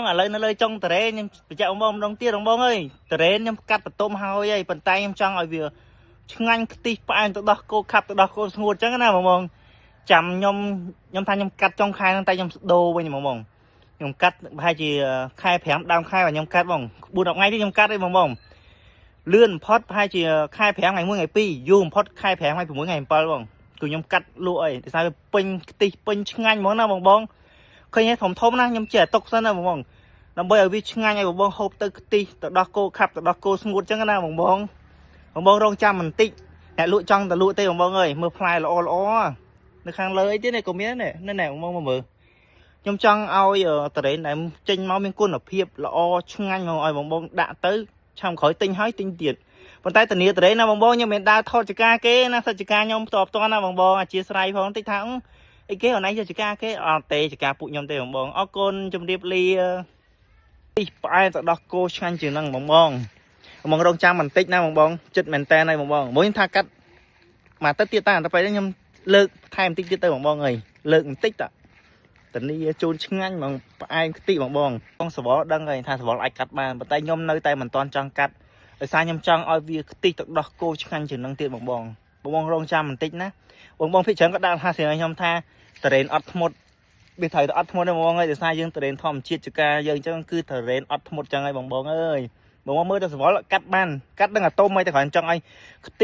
ឥឡូវនៅលើចុងតរ៉េខ្ញុំបញ្ជាក់បងបងម្ដងទៀតបងបងអើយតរ៉េខ្ញុំកាត់បន្ទុំហើយហើយប៉ុន្តែខ្ញុំចង់ឲ្យវាឆ្ងាញ់ខ្ទិះផ្អែមទៅដោះគោខាប់ទៅដោះគោស្ងួតអញ្ចឹងណាបងបងចាំខ្ញុំខ្ញុំថាខ្ញុំកាត់ចុងខែហ្នឹងតែខ្ញុំស្ដូរវិញបងបងខ្ញុំកាត់ប្រហែលជាខែ5ដើមខែបាទខ្ញុំកាត់បង4 10ថ្ងៃទៀតខ្ញុំកាត់ឯងបងបងលឿនបំផុតប្រហែលជាខែ5ថ្ងៃ1ថ្ងៃ2យូរបំផុតខែ5ថ្ងៃ6ថ្ងៃ7បងគឺខ្ញុំកាត់លក់អីដោយសារវាពេញខ្ទិះពេញឆ្ងាញ់ហ្មងណាបងបងឃើញទេធំធំណាខ្ញុំចេះតែទុកសិនណាបងបងដើម្បីឲ្យវាឆ្ងាញ់ឲ្យបងបងហូបទៅខ្ទិះទៅដោះគោខាប់ទៅដោះគោស្ងួតអញ្ចឹងណាបងបងបងបងរងចាំបន្តិចអ្នកលក់ចង់តែលក់ទេបងបងអើយមើលផ្លែល្អល្អនៅខាងលើអីទៀតនេះក៏មានដែរនេះណែបងបងមកមើលខ្ញុំចង់ឲ្យតរ៉េនដែលចេញមកមានគុណភាពល្អឆ្ងាញ់មកឲ្យបងបងដាក់ទៅឆាំក្រោយទិញហើយទិញទៀតប៉ុន្តែធានាតរ៉េនណាបងបងខ្ញុំមិនដើរថតចកាគេណាសិចកាខ្ញុំផ្ទាល់ផ្ទាល់ណាបងបងអធិស្ឋានផងតិចថាអីគេអនឯងយកចកាគេអត់ទេចកាពួកខ្ញុំទេបងបងអរគុណជម្រាបលានេះផ្អែមទៅដោះគោឆ្ងាញ់ជាងហ្នឹងបងបងបងរងចាំបន្តិចណាបងបងចិត្តមែនតើហើយបងបងមួយខ្ញុំថាកាត់មកទៅទៀតតាទៅពេលខ្ញុំលើកថែមបន្តិចទៀតទៅបងបងអើយលើកបន្តិចតាតានីជូនឆ្ងាញ់ហ្មងផ្អែមខ្ទិះបងបងបងសវលដឹងហើយថាសវលអាចកាត់បានប៉ុន្តែខ្ញុំនៅតែមិនទាន់ចង់កាត់ដោយសារខ្ញុំចង់ឲ្យវាខ្ទិះទឹកដោះគោឆ្ងាញ់ជាងនឹងទៀតបងបងបងបងរងចាំបន្តិចណាបងបងភាគច្រើនក៏ដាក់ថាស្រីខ្ញុំថាតរ៉េនអត់ធ្មត់វាត្រូវតែអត់ធ្មត់ទេបងបងអើយដោយសារយើងតរ៉េនធម្មជាតិចកាយើងអញ្ចឹងគឺតរ៉េនអត់ធ្មត់ចឹងហើយបងបងអើយបងបងមើលទៅសវលកាត់បានកាត់នឹងអាតូមអីតែគ្រាន់ចង់ឲ្យខ្ទិះ